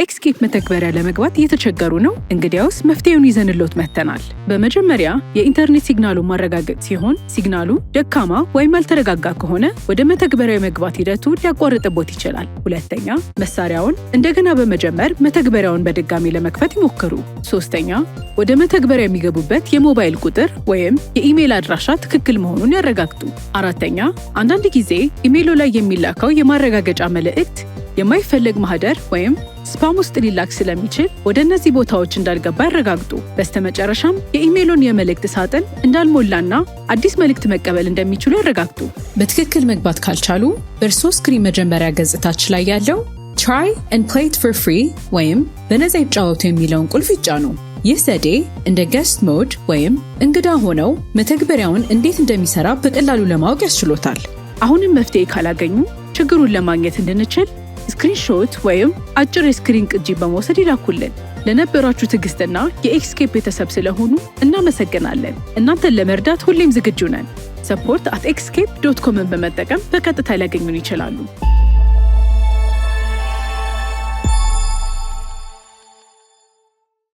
ኤክስኬፕ መተግበሪያ ለመግባት እየተቸገሩ ነው? እንግዲያውስ መፍትሄውን ይዘንልዎት መጥተናል። በመጀመሪያ የኢንተርኔት signal ኡን ማረጋገጥ ሲሆን፣ signal ኡ ደካማ ወይም ያልተረጋጋ ከሆነ ወደ መተግበሪያው የመግባት ሂደቱ ሊያቋርጥቦት ይችላል። ሁለተኛ፣ መሳሪያውን እንደገና በመጀመር መተግበሪያውን በድጋሚ ለመክፈት ይሞክሩ። ሶስተኛ፣ ወደ መተግበሪያው የሚገቡበት የሞባይል ቁጥር ወይም የኢሜይል አድራሻ ትክክል መሆኑን ያረጋግጡ። አራተኛ፣ አንዳንድ ጊዜ ኢሜይሉ ላይ የሚላከው የማረጋገጫ መልእክት የማይፈለግ ማህደር ወይም spam ውስጥ ሊላክ ስለሚችል ወደ እነዚህ ቦታዎች እንዳልገባ ያረጋግጡ። በስተመጨረሻም የኢሜይሉን የመልእክት ሳጥን እንዳልሞላና አዲስ መልእክት መቀበል እንደሚችሉ ያረጋግጡ። በትክክል መግባት ካልቻሉ በእርስዎ screen መጀመሪያ ገጽታች ላይ ያለው "Try and play it for free" ወይም በነፃ ይጫወቱ የሚለውን ቁልፍ ይጫኑ። ይህ ዘዴ እንደ guest mode ወይም እንግዳ ሆነው መተግበሪያውን እንዴት እንደሚሰራ በቀላሉ ለማወቅ ያስችሎታል። አሁንም መፍትሄ ካላገኙ ችግሩን ለማግኘት እንድንችል screenshot ወይም አጭር የ screen ቅጂ በመውሰድ ይላኩልን። ለነበራችሁ ትዕግስትና የኤክስኬፕ ቤተሰብ ስለሆኑ እናመሰግናለን። እናንተን ለመርዳት ሁሌም ዝግጁ ነን። support@xcape.com ን በመጠቀም በቀጥታ ሊያገኙን ይችላሉ።